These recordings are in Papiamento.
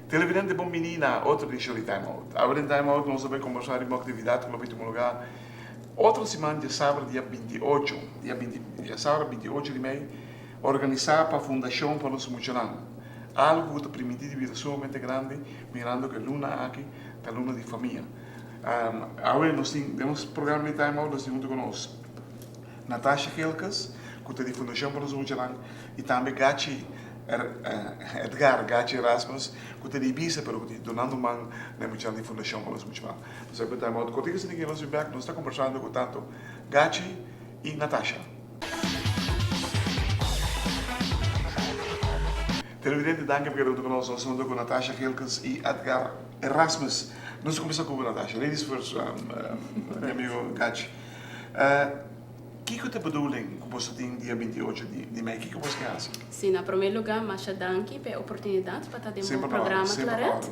Televidente bon bini na otro edicion di Time Out. Awe den Time Out nos ta bay combersa riba un actividad cu lo bay tuma lugar otro siman diasabra dia 28, dia binti, diasabra 28 di mei, organisa pa Fundacion pa Nos Muchanan. Algo cu ta primiti di bira sumamente grandi mirando cu e luna aki ta luna di famia. Awe nos tin den nos programa di Time Out nos tin hunto cu nos Natasha Gilkes cu ta di Fundacion pa Nos Muchanan y tambe Gachi Edgar Gachi Erasmus cu ta di Ibiza pero cu ta donando man na e muchanan di Fundacion pa Nos Muchanan. Nos a bay Time Out cortico esaki nos bin bek nos ta combersando cu tanto Gachi y Natasha. Televidente danki pa keda hunto ku nos. Nos hunto ku Natasha Gilkens i Edgar Erasmus. Nos kuminsá ku bo Natasha. Ladies first mi amigo Gachi. Kiko ta e bedoeling ku boso tin dia 28 di mei? Kiko boso ke hasi? Si, na promé lugá masha danki pa e oportunidat pa ta den bo programa Claret.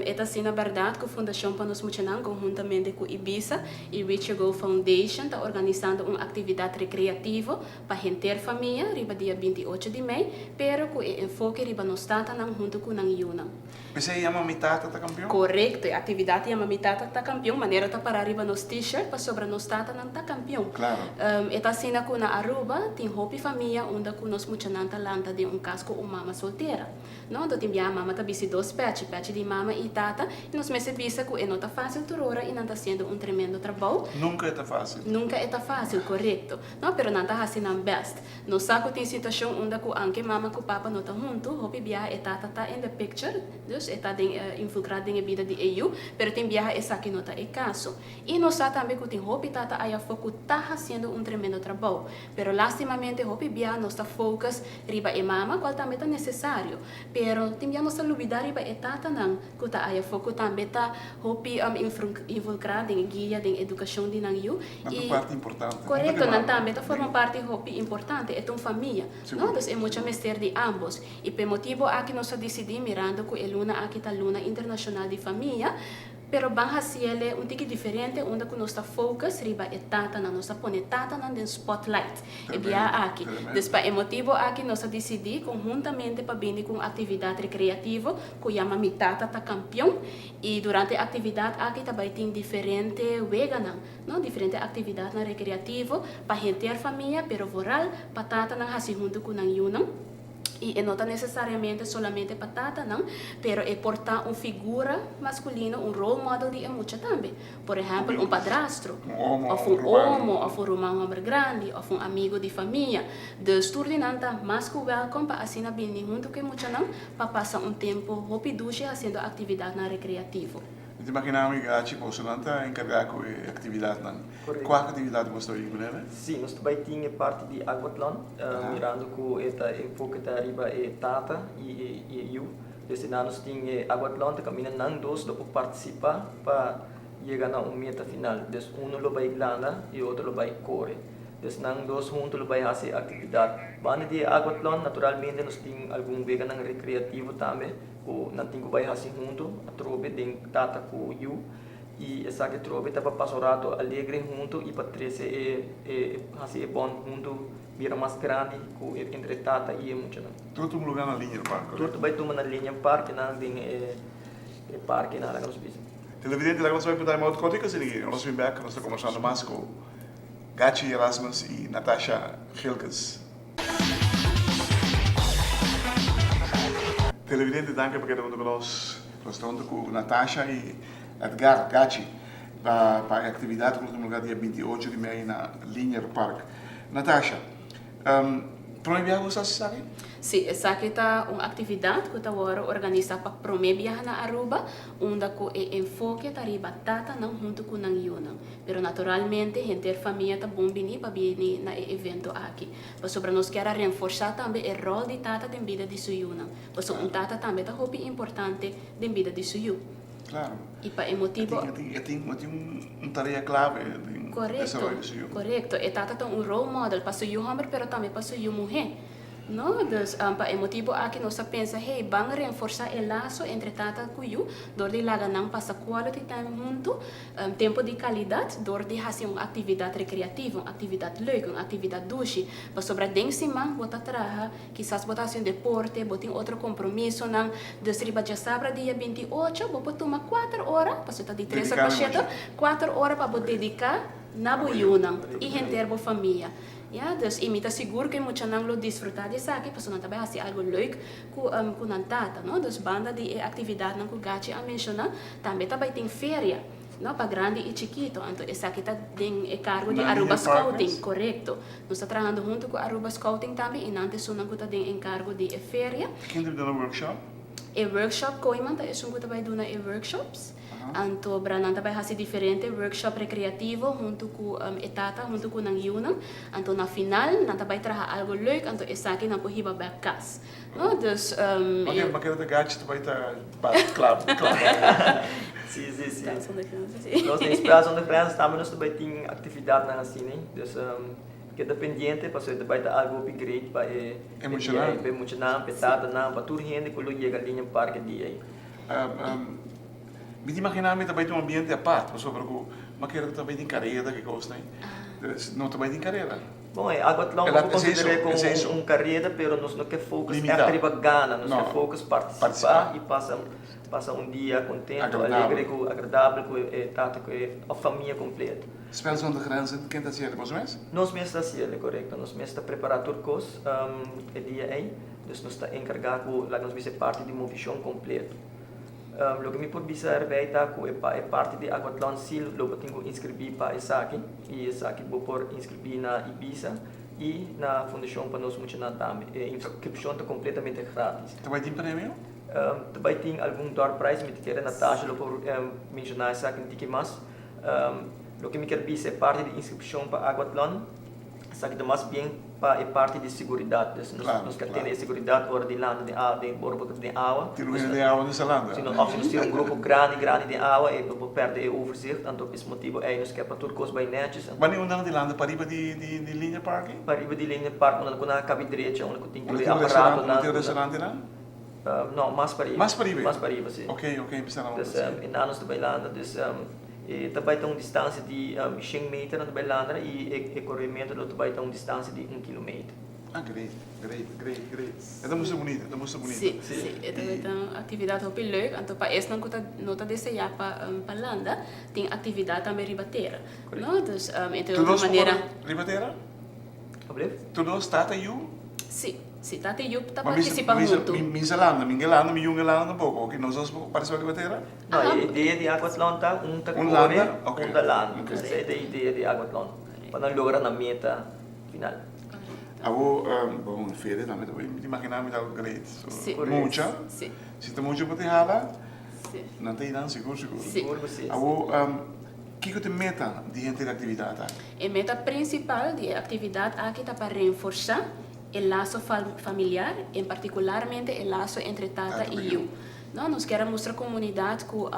E ta asina bèrdat ku Fundashon pa Nos Muchanan konhuntamente ku Ibisa i Reach Your Goal Foundation ta organisando un aktividat rekreativo pa henter famia riba dia 28 di mei, pero ku e enfoke riba nos tatanan huntu ku nan yunan. P'esei yama Mi Tata Ta Kampion? Korekto, e aktividat yama Mi Tata Ta Kampion, manera ta pará riba nos T-shirt pasobra nos tatanan ta kampion. Klaro. E ta asina ku na Aruba tin hopi famia unda ku nos muchanan ta lanta den un kas ku un mama soltera. No, anto tin biaha mama ta bisti dos pechi, pechi di mama i tata, i nos mester bisa ku e no ta fásil tur ora i nan ta hasiendo un tremendo trabou. Nunka e ta fásil. Nunka e ta fásil, korekto. No, pero nan ta hasi nan best. Nos sa ku tin situashon unda ku anke mama ku papa no ta huntu, hopi biaha e tata ta in the picture, dus e ta den infulkrá den e bida di e yu, pero tin biaha esaki no ta e kaso. I nos sa tambe ku tin hopi tata ayafó ku ta hasiendo un tremendo trabou, pero lastimamente hopi biaha nos ta focus riba e mama, kual tambe ta nesesario, pero tin biaha nos ta lubidá riba e tatanan ku ta ayafó ku tambe ta hopi involukrá den e guia, den edukashon di nan yu. Nan ta un parti importante. Korekto, nan tambe ta forma un parti hopi importante. E ta un famia, no? Dus e mucha mester di ambos. I p'e motibu aki nos a disidí, mirando ku e luna aki ta Luna Internashonal di Famia, pero ban hasiel un tiki diferente unda ku nos ta focus riba e tatanan. Nos ta pone tatanan den spotlight e bia aki. Dus pa e motibu aki nos a disidí konhuntamente pa bini ku un aktividat rekreativo ku yama Mi Tata Ta Kampion. I durante e aktividat aki ta bai tin diferente weganan, no, diferente aktividatnan rekreativo pa henter famia, pero vooral pa tatanan hasi huntu ku nan yunan. I e no ta nesesariamente solamente pa tatanan, pero e por ta un figura maskulino, un role model di e mucha tambe. Por ehèmpel, un padrastro, òf un omo, òf un ruman hòmber grandi, òf un amigu di famia. Dus tur di nan ta mas ku wèlkòm pa asina bini huntu ku e muchanan pa pasa un tempu hopi dushi hasiendo aktividatnan rekreativo. Mi ta imaginá mi Gachi bosonan ta enkargá ku e aktividatnan. Kua aktividat boso ta bin kuné? Sí, nos ta bai tin e parti di Aquathlon, mirando ku e ta enfoke ta riba e tata i e yu. Desde nan nos tin e Aquathlon ta kaminda nan dos lo por partisipá pa yega na un meta final. Des uno lo bai landa i otro lo bai kore. Des nan dos huntu lo bai hasi e aktividat. Banda di e Aquathlon naturalmente nos tin algun weganan rekreativo tambe. Ku nan tin ku bai hasi huntu atrobe den tata ku yu i esaki atrobe ta pa pasa un rato alegre huntu i pa trese e e hasi e bond huntu bira mas grandi ku entre e tata i e muchanan. Tur ta un luga na Linear Park, Tur ta bai tuma na Linear Park nan den e e parke nan laga nos bisa. Televidente laga nos bai pa time out kòrtiku asina ki nos bin bèk nos ta kombersando mas ku Gachi Erasmus i Natasha Gilkes. Televidente danki pa keda huntu ku nos. Nos ta huntu ku Natasha i Edgar Gachi pa pa e aktividat ku lo tuma lugar dia 28 di mei na Linear Park. Natasha, prome biaha ku bo sa hasi esaki? Sí, esaki ta un aktividat ku ta wòrdu organisá pa prome biaha na Aruba, unda ku e enfoke ta riba tatanan huntu ku nan yunan. Pero naturalmente henter famia ta bon bini pa bini na e evento aki. Pasobra nos kier a renforsá tambe e ròl di tata den bida di su yunan. Pasobra un tata tambe ta hopi importante den bida di su yu. Claro. I pa e motibo. E tin, e tin, e tin un tarea clave den desaroyo di su yu. Korekto, korekto. E tata ta un role model pa su yu hòmber pero tambe pa su yu muhé. No, dus pa e motibu aki nos a pensa, hey, ban renforsá e laso entre tata ku yu dor di laga nan pasa quality time huntu, tempu di kalidat, dor di hasi un aktividat rekreativo, un aktividat leuk, un aktividat dushi. Pasobra den siman bo ta traha, kisas bo ta hasi un deporte, bo tin otro kompromisonan, dus riba djasabra dia 28 bo por tuma kuater ora, pasobra ta di tres or pa shete, 4 ora pa bo dediká na bo yunan i henter bo famia. Ja, dus i mi ta sigur ku e muchanan lo disfrutá di esaki, pasobra nan ta bai hasi algu leuk ku nan tata, no? Dus banda di e aktividatnan ku Gachi a menshoná, tambe ta bai tin feria, no? Pa grandi i chikitu. Anto esaki ta den e kargo di Na Aruba Linear Scouting, Partners? Korekto. Nos ta trahando huntu ku Aruba Scouting tambe i nan ta esunnan ku ta den enkargo di e feria. Ken ta duna workshop? E workshop Kooiman ta esun ku ta bai duna e workshops. Anto bra nan ta bai hasi diferente workshop rekreativo huntu ku e tata huntu ku nan yunan. Anto na final nan ta bai traha algu leuk anto esaki nan por hiba bek kas. No, dus Oké, ma keda ta Gachi ta bai ta bat klap klap. Si. Spel zonder grenzen, si. Nos den Spel zonder grenzen tambe nos ta bai tin aktividatnan asina. Dus keda pendiente pasobra ta bai ta algu hopi great pa e E muchanan. Pa e muchanan, pa e tatanan, pa tur hende ku lo yega Linear Park e dia ei. Mi ta imaginá mi ta bai tin un ambiente apart pasobra ku mi a kere ku ta bai tin kareda ki kos nei. Dus no ta bai tin kareda. Bon, e aquatlon bo por konsider'é komo un kareda pero nos no ke focus ègt riba gana, nos ke focus partisipá i pasa pasa un dia kontento, alegre ku agradabel ku e tata ku e famia kompleto. Spel zonder grenzen, ken ta hasiel? Boso mes? Nos mes ta hasiel, korekto. Nos mes ta prepará tur kos e dia ei. Dus nos ta enkargá ku laga nos bisa e parti di movishon kompleto. Loke mi por bisa erbij ta ku e pa e parti di Aquathlon si lo bo tin ku inskribí pa esaki i esaki bo por inskribí na Ibisa i na Fundashon pa Nos Muchanan tambe. E inskripshon ta kompletamente gratis. Ta bai tin premio? Ta bai tin algun door prize, mi ta kere Natasha lo por menshoná esaki un tiki mas. Loke mi kier bisa e parti di inskripshon pa Aquathlon esaki ta mas bien pa e parti di seguridat. Dus nos nos ke tene e seguridat ora di landa den awa, den ora bo ta den awa. Tira un hende den awa no sa landa. Si no, òf si nos tira un grupo grandi grandi den awa e bo pèrdè e overzicht. Anto pa es motibu ei nos ke pa tur kos bai nètjes. Wanneer unda nan di landa? Pariba di di Linear Park ei? Pariba di Linear Park unda ku nan a kabi drecha, unda ku tin tur Unda e tin restaurant, unda aparatonan. tin restaurantenan? No, mas pariba. Mas pariba ei? Mas pariba, si. Oké, oké, bisa nan unda Dus si. e nan nos ta bai landa, dus e ta bai ta un distansia di shen meter nan ta bai landa i e korementu lo ta bai ta un distansia di un kilometer. Ah, great, great, great, great. E ta mustra bunita, e ta mustra bunita. Si, si, e ta bai ta un aktividat hopi leuk. Anto pa esnan ku ta no ta deseá pa pa landa, tin aktividat tambe riba tera, no? Dus entre Tur otro dos por manera. kore riba tera? Alblieft? Tur dos, tata i yu? Si. Si, tata i yu ta Ma mi partisipá mi huntu. mi sa landa, mi n'ke landa, mi yu n'ke landa tampoko. Oke, nos dos por partisipá riba tera? No, e idea di aquathlon ta un ta Un kore, landa? Oke. un ta landa. Oke. Esei ta e idea di aquathlon, pa nan logra nan meta final. Abo, bon, feria tambe ta mi ta imaginá mi ta algo great. So, Si. mucha, Si. si ta mucha por tin hala, Si. nan ta inan sigur sigur. Si. Sigur ku si. Abo, kiko ta e meta di henter e aktividat aki? E meta prinsipal di e aktividat aki ta pa renforsá e laso familiar, en partikularmente e laso entre tata i yu. No, nos kier a mustra komunidat ku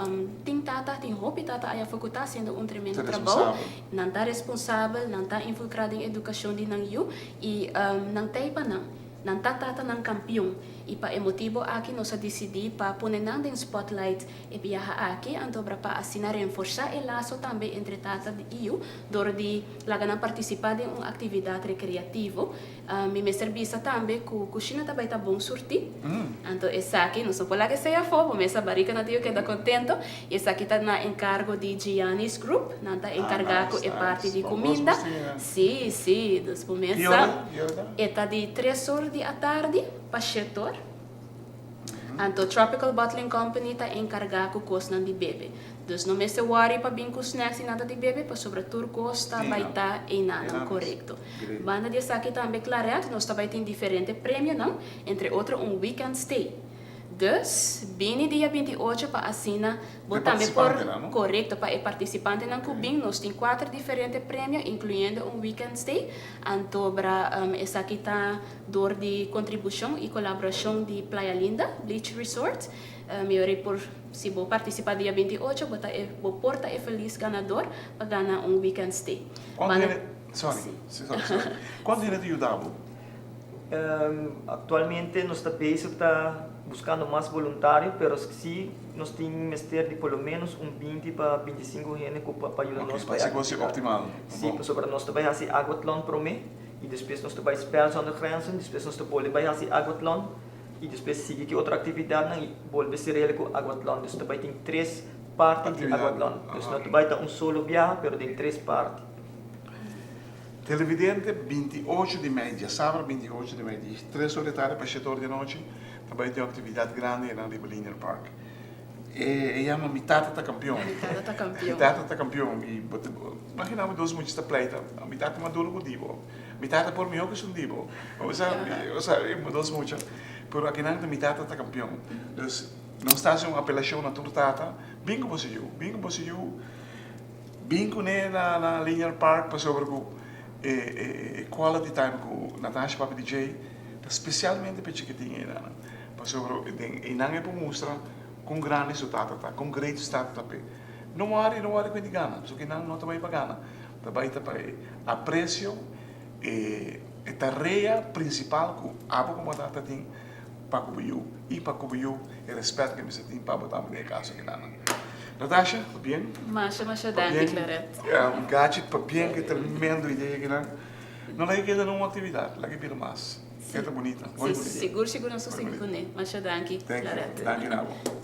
tin tata, tin hopi tata aya afó ku ta hasiendo un tremendo trabou. Nan ta responsabel, nan ta involukrá den edukashon di nan yu i nan ta ei pa nan. Nan ta tatanan kampion i pa e motibu aki nos a disidí pa pone nan den spotlight e biaha aki, antobra pa asina renforsá e laso tambe entre tata i yu dor di laga nan partisipá den un aktividat rekreativo. Mi mester bisa tambe ku kushina ta bai ta bon surtí, anto esaki nos no por laga esei afó, bo mesa barika nan tin ku keda kontento i esaki ta na enkargo di Gianni's Group, nan ta enkargá ku e parti di kuminda. Sí, sí, dus bo mesa e ta di tres or di atardi pa shet or. Anto Tropical Bottling Company ta enkargá ku kosnan di bebe. Dus no mester worry pa bin ku snacks i nada di bebe pasobra tur kos ta bai ta einanan korekto. Banda di esaki tambe Claret nos ta bai tin diferente premionan, entre otro un weekend stay. Dus, bini dia 28 pa asina bo tambe por, korekto, pa e partisipantenan ku bin nos tin kuater diferente premio inkluyendo un weekend stay. Antobra esaki ta dor di kontribushon i kolaborashon di Playa Linda Beach Resort. Mi ora por si bo partisipá dia 28 bo ta e bo por ta e felis ganador pa gana un weekend stay. Kuantu hende, sorry, sorry, sorry. Kuantu hende ta yuda bo? Actualmente nos ta bezig ta buscando mas boluntario, pero si nos tin mester di por lo menos un 20 pa 25 hende cu pa yuda nos pa e actividad. Optimal. Si, pasobra nos ta bay haci Aquathlon prome y despues nos ta bay Spel Zonder Grenzen, despues nos ta bolbe bay haci Aquathlon y despues sigui ki otro actividadnan y bolbe cerele cu Aquathlon. Dus ta bay tin tres parti di Aquathlon. Dus no ta bay ta un solo biaha, pero den tres parti. Televidente, 28 di mei, diasabra 28 di mei, di 3 or di tardi pa 7 or di anochi, ta bai tin un actividad grandi einan riba Linear Park. E yama Mi Tata Ta Campeon. Mi Tata Ta Campeon. Mi Tata Ta Campeon. Y bo ta imagina bo dos mucha ta pleita, Mi tata mas duro cu di bo. Mi tata por miho cu esun di bo. Bo sa, bo sa, dos mucha. Pero akinan ta Mi Tata Ta Campeon. Dus nos ta haci un apelacion na tur tata, bin cu boso yu, bin cu boso yu. Bin kuné na Linear Park pasobra ku e quality time ku Natasha papia di djei ta spesialmente pa e chikitin einan. Pasobra den einan e por mustra kon grandi su tata ta, kon great su tata ta p'e. No wòri, no wòri ku e di gana, pasobra einan no ta bai pa gana, ta bai ta pa e apresio, e tarea prinsipal ku abo komo tata tin pa ku bo yu i pa ku bo yu e rèspèt ku e mester tin pa bo tambe den e kaso akinan. Natasha, pabien. Masha, masha danki, Claret. Gachi, pabien ku e tremendo idea akinan. No laga keda na un aktividat, laga e bira mas. E ta bunita, hopi bunita. Sigur, sigur nos ta sigui kuné. Masha danki, Claret. Thank you. Danki na bo.